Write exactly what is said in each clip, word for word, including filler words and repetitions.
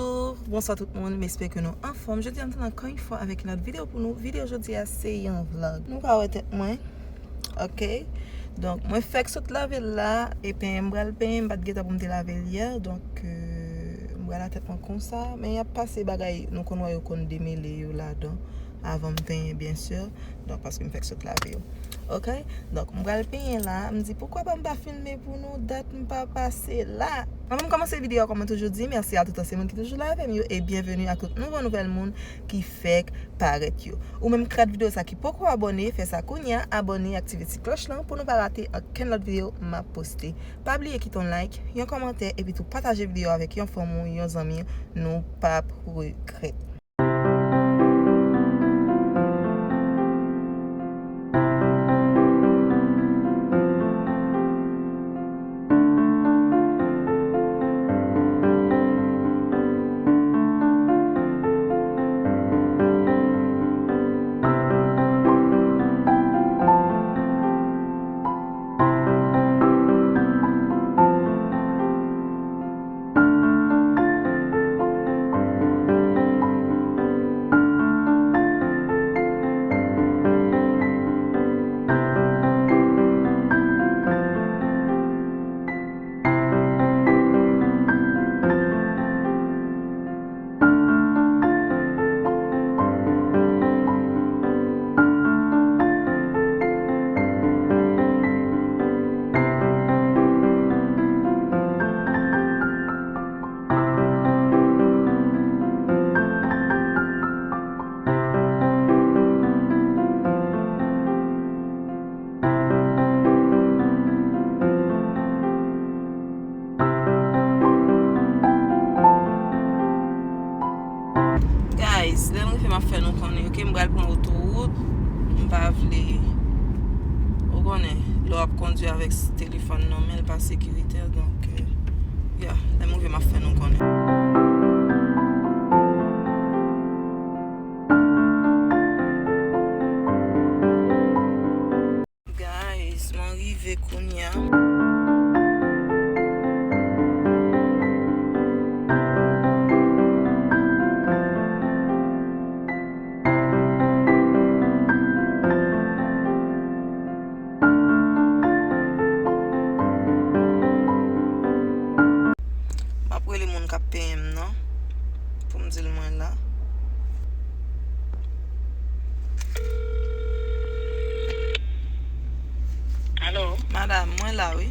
Bonjou, bonswa tout moun, m espere ke nou anfòm. Jodi a, m tounen ankò yon fwa avèk yon lòt videyo pou nou. Videyo jodi a, se yon vlog. Nou ka wè tèt mwen, ok? Donk, mwen fèk sot lave l la, e penyen m pral penyen, m pa t gentan pou m te lave l yè, donk, euh, m pral la tèt mwen konsa, men y ap pase bagay, nou konn wè yo konn demele yo ladan, avan m penyen, byen si. Donk, paske m fèk sot lave yo. Ok? Donk, m pral penyen la. M di, poukwa pa m pa filme pou nou dat m pa pase la? Anvan m kòmanse videyo a, kòm mwen toujou di, mèsi a tout ansyen moun ki toujou la avè m yo, e byenveni a tout nouvo nouvèl moun ki fèk parèt yo. Ou menm ki kat videyo sa ki poko abòne, fè sa kounye a, abòne, aktive ti klòch lan pou nou pa rate okenn lòt videyo m ap poste. Pa bliye kite yon like, yon kòmantè, epi tou pataje videyo a avèk yon fanmi w, yon zanmi w, nou p ap regrèt. Guys, lè m rive m ap fè nou konnen, ok, m pral pran otowout. M pa vle, ou konnen, lè w ap kondwi avèk s-, telefòn nan men, l pa sekiritè, donk, euh, ya, lè m rive m ap fè nou konnen. Guys, mwen rive kounye a. M ap rele moun k ap penyen m nan pou m di l mwen la. Alo? Madanm, mwen la, wi.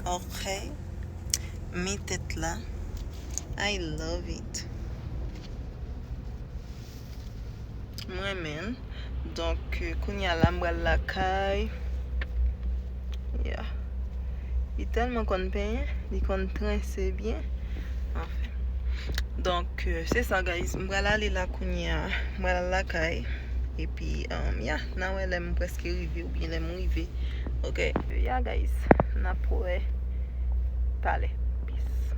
Ok. Mi tèt la. I love it. M renmen l. Donk, euh, kounye a la, m pral lakay. Yeah. Li tèlman konn penyen, li konn trense byen. Anfen. Donk, euh, se sa, guys. M pral ale la kounye a. M pral al lakay. Epi, um, yeah, n a wè lè m prèske rive oubyen lè m rive. Ok? Yeah, guys. N ap wè talè. Peace.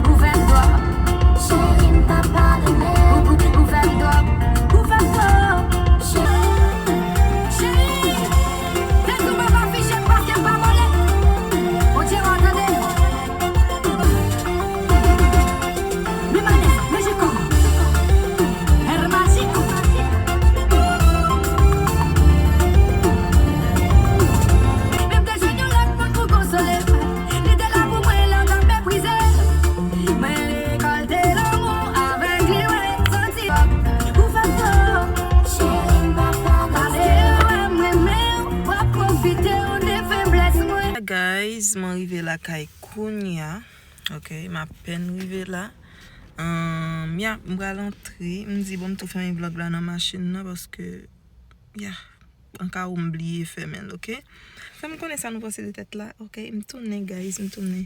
Ou fè m twòp. Cheri, m pa pale, men ou, ou, ou fè m twòp. Ou fè m twòp. Cheri, cheri, fè tou mwen pa fiche m paske m pa mole. Bondye w a tande. Mi manera, mi chico, el mágico. Menm te jwenn yon lòt moun pou konsole m. Li te la pou mwen, lè m t ap meprize. Mwen rekòlte lanmou avèk li, mwen santi ou fè m twòp. Cheri, m pa pale, paske ou wè m renmen w, w ap pwofite w de feblès mwen. Guys, mwen rive lakay kounye a. Ok, m apèn rive la. Ahn, ya, m pral antre. M di, bon, m tou fèmen vlòg la nan machin nan, paske, ya, an ka ou m bliye fèmen l, ok? Fè m konnen sa nou panse de tèt la, ok? M tounen, guys, m tounen.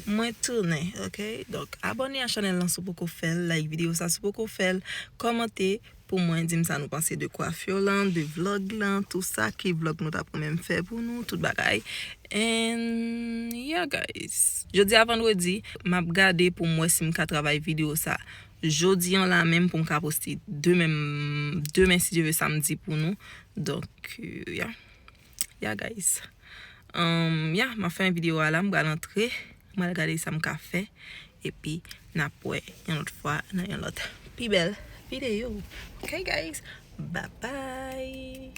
Mwen tounen, ok? Donk, abòne a chanèl lan si w poko fè l, like videyo sa si w poko fè l, kòmante, pou mwen, di m sa nou panse de kwafir lan, de vlòg lan, tou sa ki vlòg nou t ap renmen m fè pou nou, tout bagay. And yeah, guys. Jodi a vandredi, m ap gade pou m wè si m ka travay videyo sa jodi an la menm pou m ka poste demen, demen si Dye vle samdi pou nou. Donk, euh, yeah. Yeah, guys. Um, yeah, m ap fè videyo a la, m pral antre, m pral gade sa m ka fè, epi n ap wè yon lòt fwa nan yon lòt pi bèl videyo. Ok, guys? Bye bye.